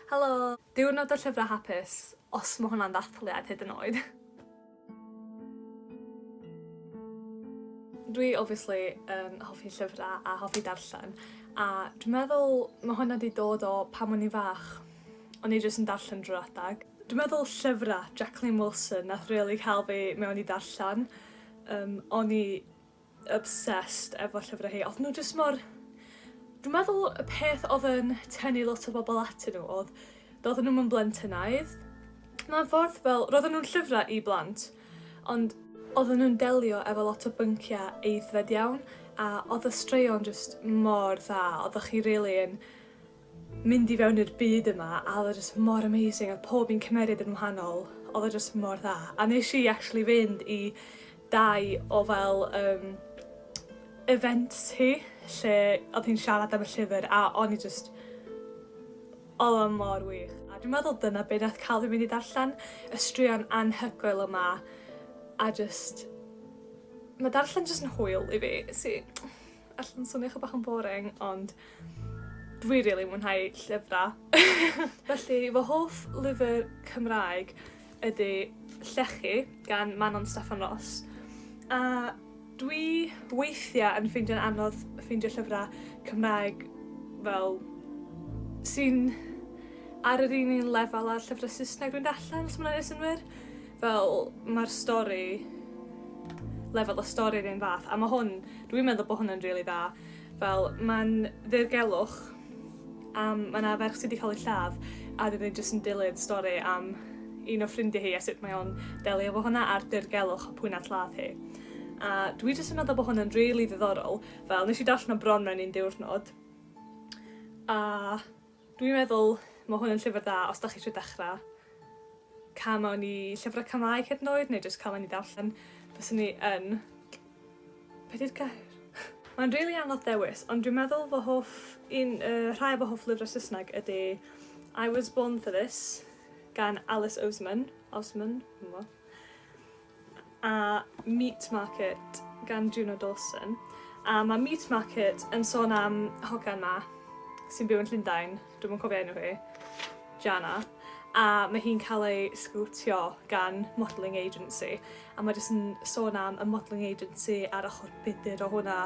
Helo! Diwrnod y Llyfrau Hapus, os mae hwnna'n ddathliad hyd yn oed. Dwi obviously yn hoffi llyfrau a hoffi darllen a dwi'n meddwl ma' hwnna 'di dod o pan o'n i'n fach. O'n i jyst yn darllen drwy'r adag. Dwi'n meddwl llyfrau Jacqueline Wilson nath rili cael fi mewn i darllen. Yym o'n i obsessed efo llyfrau hi. Oedden nhw jyst mor... Dwi'n meddwl y peth oedd yn tynnu lot o bobl atyn nhw oedd doedden nhw'm yn blentynaidd. Mewn ffordd fel, roedden nhw'n llyfrau i blant, ond oedden nhw'n delio efo lot o bynciau aeddfed iawn a oedd y straeon jyst mor dda. Oeddech chi rili yn mynd i fewn i'r byd yma a oedd o jyst mor amazing a pob un cymeriad yn wahanol oedd o jyst mor dda a nes i actually fynd i dau o fel yym events hi lle oedd hi'n siarad am y llyfr a o'n i jyst oedd o mor wych a dwi'n meddwl dyna be nath cael fi mynd i darllen y straeon anhygoel yma a jyst ma' darllen jyst yn hwyl i fi sy Allan swnio chydig bach yn boring ond dwi rili mwynhau llyfrau. Felly fy hoff lyfr Cymraeg ydy Llechi gan Manon Steffan Ros. A dwi weithiau yn ffeindio'n anodd ffeindio llyfrau Cymraeg fel sy'n ar yr un un lefel â'r llyfrau Saesneg dwi'n darllen, os ma' hwnna'n neud synnwyr. Fel mae'r stori, lefel y stori yr un fath, a ma' hwn, dwi'n meddwl bod hwn yn rili dda. Fel mae'n ddirgelwch am, mae 'na ferch sydd wedi cael ei lladd a dan ni jyst yn dilyn stori am un o ffrindiau hi a sut mae o'n delio efo hwnna a'r dirgelwch o pwy nath ladd hi. A dwi jyst yn meddwl bod hwn yn rili ddiddorol. Fel nes i darllen o bron mewn un diwrnod a Dwi'n meddwl ma' hwn yn llyfr dda os 'dach chi isio dechra ca'l mewn i llyfra Cymraeg hyd yn oed neu jyst ca'l mewn i darllen. Fyswn i yn... Be' 'di'r gair? Mae'n rili anodd dewis ond dwi'n meddwl fy hoff un yy rhai o fy hoff lyfrau Saesneg ydi I Was Born For This gan Alice Oseman, Osman, dwi'm yn gwbo. A Meat Market gan Juno Dawson. A mae Meat Market yn sôn am hogan 'ma sy'n byw yn Llundain, dwi'm yn cofio enw hi, Jana, a mae hi'n cael ei sgowtio gan modelling agency a mae jyst yn sôn am y modelling agency a'r ochr budr o hwnna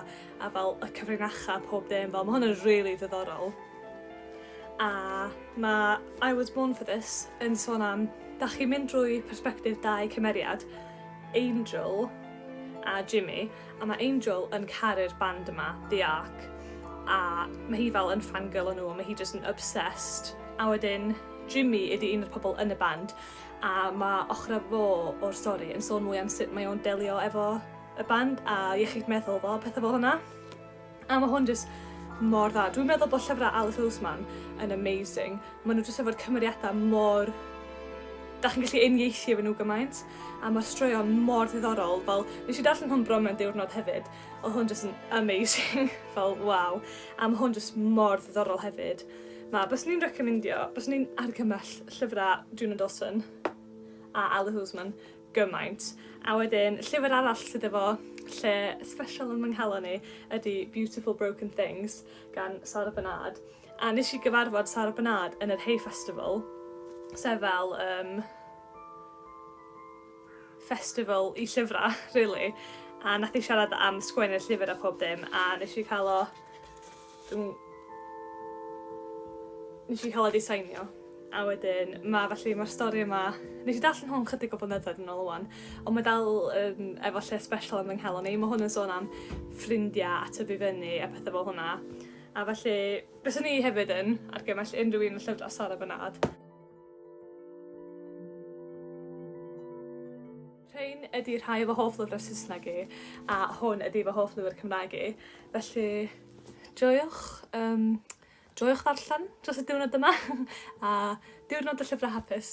a fel y cyfrinachau a pob dim, fel mae hwn yn rili ddiddorol. A mae I Was Born For This yn sôn am, dach chi'n mynd drwy persbectif dau cymeriad, Angel a Jimmy, a mae Angel yn caru'r band yma, The Ark, a mae hi fel yn fangirl o nhw a mae hi jyst yn obsessed. A wedyn Jimmy ydy un o'r pobl yn y band a mae ochrau fo o'r stori yn sôn mwy am sut mae o'n delio efo y band a iechyd meddwl fo, pethau fel hwnna. A ma' hwn jyst mor dda. Dwi'n meddwl bod llyfrau Alice Oseman yn amazing. Maen nhw jyst efo'r cymeriadau mor... Da chi'n gallu uniaethu efo nhw gymaint. A mae'r straeon mor ddiddorol. Fel, nes i darllen hwn bron mewn diwrnod hefyd. Oedd hwn jyst yn amazing. Fel, waw. A mae hwn jyst mor ddiddorol hefyd. Ma, byswn i'n recomendio, byswn i'n argymell llyfrau Juno Dawson a Alice Oseman gymaint. A wedyn llyfr arall sydd efo lle special yn fy nghalon i ydy Beautiful Broken Things gan Sara Bernard. A nes i gyfarfod Sara Bernard yn yr Hay Festival, sef fel um, festival i llyfrau, really. A nath i siarad am sgwennu'r llyfr a pob dim, a nes i cael o... Dwi'n... Nes i cael o 'di sainio. A wedyn ma' felly ma'r stori yma... Nes i darllen hwn chydig o blynyddoedd yn ôl ŵan, ond mae dal yn efo lle special yn fy nghalon i. Mae hwn yn sôn am ffrindiau a tyfu fyny a pethau fel hwnna. A felly byswn i hefyd yn argymell unrhyw un o llyfrau Sara Bernard. Rhein ydy rhai o fy hoff lyfrau Saesneg i, a hwn ydy fy hoff lyfr Cymraeg i. Felly, joiwch, um, joiwch ddarllen dros y diwrnod yma, a diwrnod y llyfrau hapus.